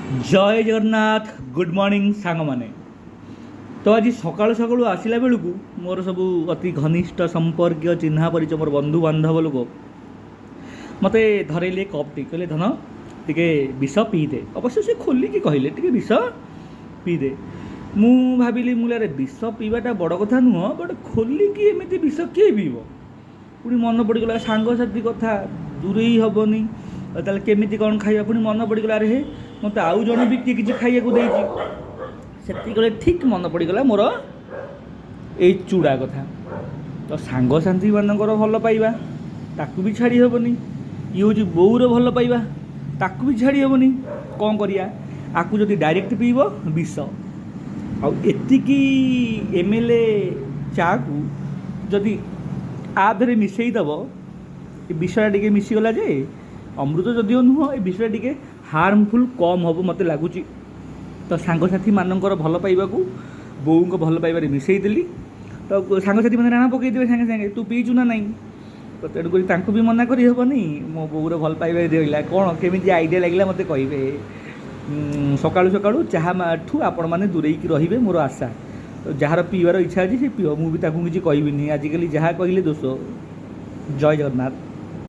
ଜୟ Jagannath. Good morning ସାଙ୍ଗମାନେ। ତ ଆଜି ସକାଳୁ ସକାଳୁ ଆସିଲା ବେଳକୁ ମୋର ସବୁ ଅତି ଘନିଷ୍ଠ ସମ୍ପର୍କୀୟ, ଚିହ୍ନା ପରିଚୟ, ମୋର ବନ୍ଧୁବାନ୍ଧବ ଲୋକ ମୋତେ ଧରେଇଲେ କପ୍ଟି। କହିଲେ, "ଧନ, ଟିକେ ବିଷ ପିଇଦେ।" ଅବଶ୍ୟ ସେ ଖୋଲିକି କହିଲେ, "ଟିକେ ବିଷ ପିଇଦେ।" ମୁଁ ଭାବିଲି, ମୁଁ ଆରେ ବିଷ ପିଇବାଟା ବଡ଼ କଥା ନୁହଁ, ବଟ୍ ଖୋଲିକି ଏମିତି ବିଷ କିଏ ପିଇବ? ପୁଣି ମନେ ପଡ଼ିଗଲା ସାଙ୍ଗସାଥି କଥା, ଦୂରେଇ ହେବନି। ଆଉ ତାହେଲେ କେମିତି କ'ଣ ଖାଇବା? ପୁଣି ମନେ ପଡ଼ିଗଲା, ଆରେ ହେ, ମୋତେ ଆଉ ଜଣେ ବି କିଏ କିଛି ଖାଇବାକୁ ଦେଇଛି। ସେତିକିବେଳେ ଠିକ୍ ମନେ ପଡ଼ିଗଲା ମୋର ଏଇ ଚୁଡ଼ା କଥା। ତ ସାଙ୍ଗସାଥିମାନଙ୍କର ଭଲ ପାଇବା, ତାକୁ ବି ଛାଡ଼ି ହେବନି। ଇଏ ହେଉଛି ବୋଉର ଭଲ ପାଇବା, ତାକୁ ବି ଛାଡ଼ି ହେବନି। କ'ଣ କରିବା? ଆକୁ ଯଦି ଡାଇରେକ୍ଟ ପିଇବ, ବିଷ। ଆଉ ଏତିକି ଏମ୍ ଏଲ୍ ଚାକୁ ଯଦି ଆ ଦେହରେ ମିଶେଇ ଦେବ, ଏ ବିଷଟା ଟିକେ ମିଶିଗଲା ଯେ ଅମୃତ ଯଦିଓ ନୁହଁ, ଏ ବିଷଟା ଟିକେ ହାର୍ମଫୁଲ୍ କମ୍ ହେବ ମୋତେ ଲାଗୁଛି। ତ ସାଙ୍ଗସାଥିମାନଙ୍କର ଭଲ ପାଇବାକୁ ବୋଉଙ୍କ ଭଲ ପାଇବାରେ ମିଶେଇ ଦେଲି। ତ ସାଙ୍ଗସାଥିମାନେ ରାଣ ପକେଇଦେବେ ସାଙ୍ଗେ ସାଙ୍ଗେ, "ତୁ ପିଇଛୁ ନା ନାହିଁ?" ତ ତେଣୁକରି ତାଙ୍କୁ ବି ମନା କରିହେବନି। ମୋ ବୋଉର ଭଲ ପାଇବା ରହିଲା। କ'ଣ କେମିତି ଆଇଡ଼ିଆ ଲାଗିଲା ମୋତେ କହିବେ। ସକାଳୁ ସକାଳୁ ଚାହା ଠୁ ଆପଣମାନେ ଦୂରେଇକି ରହିବେ ମୋର ଆଶା। ତ ଯାହାର ପିଇବାର ଇଚ୍ଛା ଅଛି ସେ ପିଅ, ମୁଁ ବି ତାକୁ କିଛି କହିବିନି। ଆଜିକାଲି ଯାହା କହିଲେ ଦୋଷ। ଜୟ ଜଗନ୍ନାଥ।